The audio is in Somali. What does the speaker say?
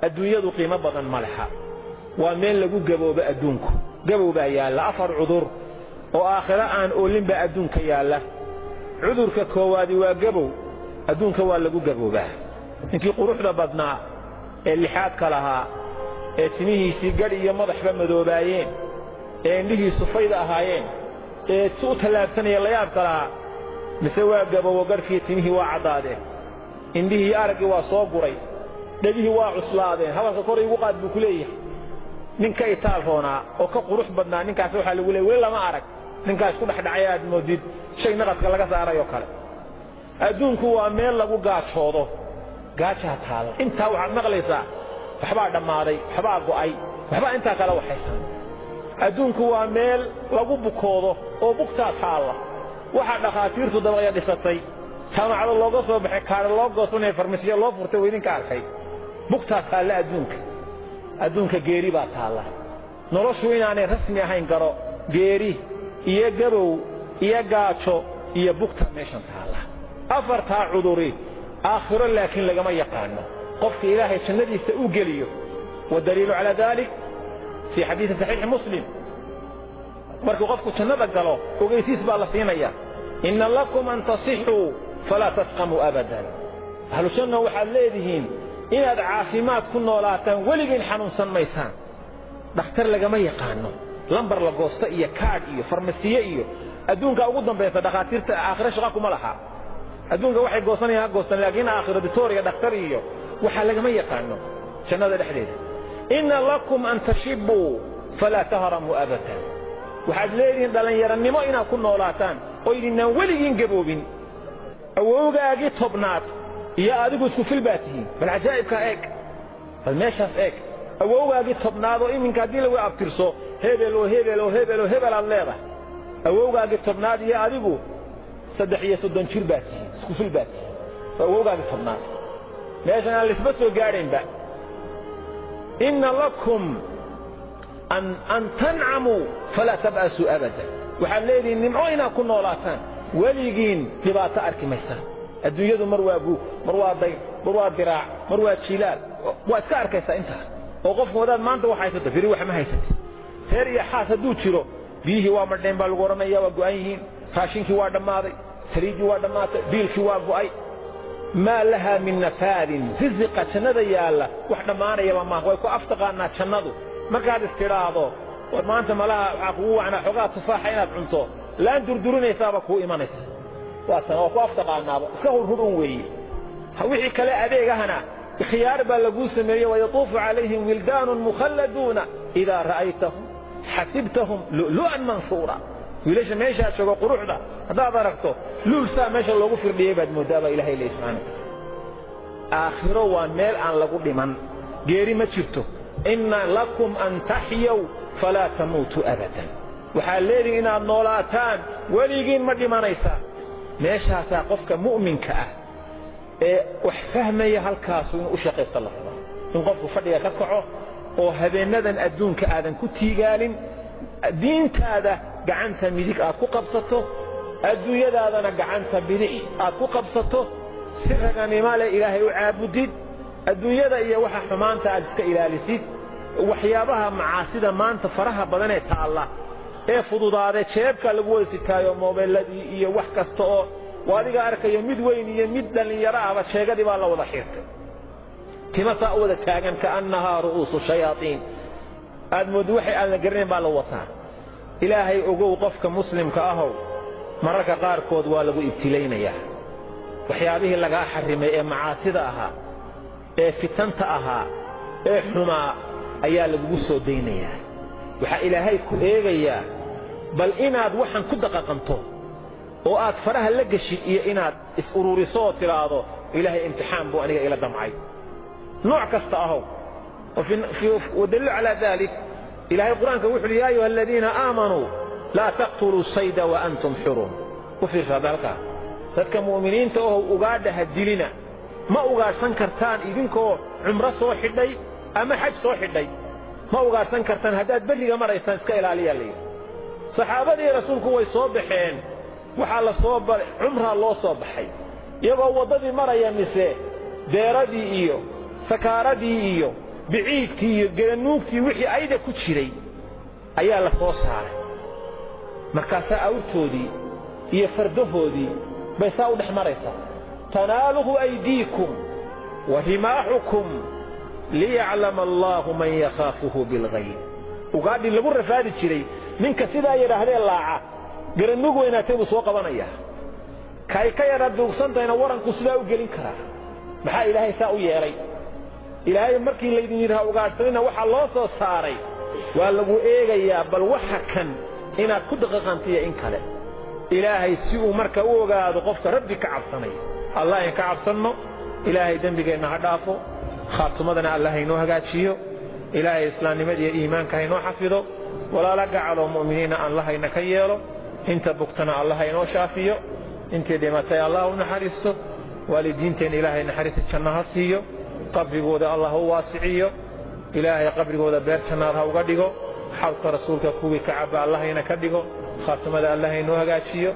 Adduunyadu qiimo badan ma leha, waa meel lagu gaboobo. Adduunku gabow baa yaalla. Afar cudur oo aakhiro aan oolinba adduunka yaalla. Cudurka koowaadi waa gabow. Adduunka waa lagu gaboobaa. Ninkii quruxda badnaa ee lixaadka lahaa, ee timihiisii gadh iyo madaxba madoobaayeen, ee indhihiisu fayda ahaayeen, ee si u tallaabsanaya layaabka lahaa, mise waa gaboobo. Gadhkii timihii waa caddaadeen, indhihii iyo araggii waa soo guray, dhegihii waa cuslaadeen, hadalka kor iigu qaad buu ku leeyahay. Nin ka itaal roonaa oo ka qurux badnaa ninkaas waxaa lagu leeyay weli lama arag. Ninkaas ku dhexdhacay aad moodid shay naqaska laga saarayoo kale. Adduunku waa meel lagu gaajoodo, gaajaa taalo. Intaa waxaad maqlaysaa waxbaa dhammaaday, waxbaa go'ay, waxbaa intaa kala waxaysan. Adduunku waa meel lagu bukoodo oo bugtaa taalla. Waxaa dhakhaatiirtu dabaqya dhisatay, jaamacado looga soo baxay, kaadha loo goosanaya, farmasiya loo furtay, waa idinka arkay. Bugtaa taalla adduunka. Adduunka geeri baa taalla. Noloshu inaanay rasmi ahayn garo. Geeri iyo gabow iyo gaajo iyo bugta meeshan taalla, afartaa cuduri aakhiro laakiin lagama yaqaano qofka Ilaahay jannadiisa u geliyo. Waddaliilu calaa dalik fii xadiisi saxiixi Muslim: markuu qofku jannada galo, ogeysiis baa la siinaya: "Inna lakum an tasixuu falaa tasqamuu abadan." Ahlu janna waxaad leedihiin inaad caafimaad ku noolaataan, weligiin xanuunsan maysaan. Dhakhtar lagama yaqaano, lambar la goosto iyo kaadh iyo farmasiye iyo adduunka ugu dambaysa. Dhakhaatiirta aakhiro shaqa kuma laha. Adduunka waxay goosanayaan ha goostaan, laakiin aakhiro ditooriga dhakhtar iyo waxaa lagama yaqaano jannada dhexdeeda. "Inna lakum an tashibuu falaa tahramuu abadan." Waxaad leedihiin dhallinyaranimo inaad ku noolaataan oo idinnaan weligiin gaboobin. Awowgaagii 10aad iyo adigu isku fil baa tihiin. Bal cajaa'ibkaa eeg, bal meeshaas eeg. Awowgaagii 10aad oo iminka haddii lagu abtirso hebel oo hebel oo hebel oo hebel aad leedahay, awowgaagii 10aad iyo adigu 33 jir baa tihiin, isku fil baa tihiin. Waa awowgaagii 10aad, meeshan aan laisba soo gaadhaynba. "Inna lakum an tancamuu falaa tab'asuu abadan." Waxaad leedihiin nimco inaad ku noolaataan, weligiin dhibaato arki maysaan. Adduunyadu mar waa guug, mar waa dayr, mar waa diraac, mar waa jilaal, waa iska arkaysaa intaa. Oo qofku wadaad maanta wax haysato, beri wax ma haysatid. Reer iyo xaas hadduu jiro, biyihii waa madheen baa lagu odhanaya, waa go'an yihiin, raashinkii waa dhammaaday, saliiddii waa dhammaatay, biilkii waa go'ay. Maa lahaa min nafaadin. Risiqa jannada yaalla wax dhammaanayaba maaha. Way ku aftaqaanaa jannadu. Markaad istidhaahdo war maanta malaha waxaa kugu wacnaa xoogaa tufaaxa inaad cunto, laan durdurinaysaaba kuu imanaysa. Waa tan waa ku aftaqaanaaba, iska hurhur un weeye. Wixii kale adeegahana khiyaar baa laguu sameeyey. "Wayatuufu calayhim wildaanun mukhalladuuna idaa ra'aytahum xasibtahum lu'lu'an mansuura." Wiilasha meeshaa jooga quruxda haddaad aragto, luul saa meesha loogu firdhiyey baad mooddaa, baa Ilahay leeyay subxana wataala. Aakhiro waa meel aan lagu dhiman, geeri ma jirto. "Inna lakum an taxyaw falaa tamuutuu abadan." Waxaad leedihin inaad noolaataan, weligiin ma dhimanaysaan. Meeshaasaa qofka mu'minka ah ee wax fahmaya halkaasu inuu u shaqaysta la rabaa, in qofku fadhiga ka kaco oo habeennadan adduunka aadan ku tiigaalin, diintaada gacanta midig aad ku qabsato, adduunyadaadana gacanta bidix aad ku qabsato, si raganimo leh Ilaahay u caabudid, adduunyada iyo waxa xumaanta aad iska ilaalisid. Waxyaabaha macaasida maanta faraha badanee taalla ee fududaadee jeebka lagu wada sitaayo, moobeelladii iyo wax kasta oo adiga arkayo, mid weyn iyo mid dhallinyaro ahba sheegadii baa la wada xirtay, tima saa u wada taagan, kaannahaa ru'uusu shayaaiin, aad mooddi waxay aan la garanayn baa la wataa. Ilaahay ogow, qofka muslimka ahow, mararka qaarkood waa lagu ibtilaynayaa. Waxyaabihii lagaa xarrimay ee macaasida ahaa, ee fitanta ahaa, ee xumaa ayaa lagugu soo daynayaa. Waxaa Ilaahay ku eegayaa bal inaad waxan ku daqaqanto oo aad faraha la geshid iyo inaad is-ururiso oo tidhaahdo: "Ilaahay imtixaan buu aniga ila damcay." Nooc kasta ahow. Wadaliilu calaa dalik, Ilaahay Qur-aanka wuxu uhi: "Yaa ayuha aladiina aamanuu laa taqtuluu sayda wa antum xurum." U fiirsa hadda halkaa: dadka mu'miniinta ohow, ugaadha ha dilina. Ma ugaadhsan kartaan idinkoo cumro soo xidhay ama xaj soo xidhay, ma ugaadhsan kartaan. Haddaad berriga maraysaan, iska ilaaliyaa layidhi. Saxaabadii Rasuulku way soo baxeen, waxaa la soo cumraa loo soo baxay. Iyagoo waddadii maraya, mise deeradii iyo sakaaradii iyo Biciidkii iyo garanuugtii wixii ayda ku jiray ayaa la soo saaray. Markaasaa awrtoodii iyo fardahoodii bay saa u dhex maraysaa. Tanaaluhu aydiikum wa rimaaxukum liyaclama allaahu man yakhaafuhu bilghayb. Ugaadhii lagu rafaadi jiray ninka sidaa yidhaahdee laaca garanuug weynaatay buu soo qabanayaa. Kay ka yara duugsantahayna waranku sidaa u gelin karaa. Maxaa Ilaahay saa u yeelay? Ilaahay markii laydin yidhi ha ugaadhsanina waxaa loo soo saaray waa lagu eegayaa bal waxa kan inaad ku daqiiqantiya in kale. Ilaahay si uu marka u ogaado qofka Rabbi ka cabsanaya. Allah in ka cabsanno, Ilaahay dembigeenna ha dhaafo, khaatumadana Allah haynoo hagaajiyo, Ilaahay islaamnimada iyo iimaanka haynoo xafido, walaala gacaloo mu'miniina Allah hayna ka yeelo, inta bugtana Allah haynoo shaafiyo, intii dhimatay Allah u naxariisto, waalidiinteen Ilaahay naxariista janno ha siiyo, qabrigooda Allah u waasiciyo, Ilaahay qabrigooda beer jannaad ha uga dhigo, xawdka rasuulka kuwii ka caba Allah hayna ka dhigo, khaatumada Allah haynoo hagaajiyo.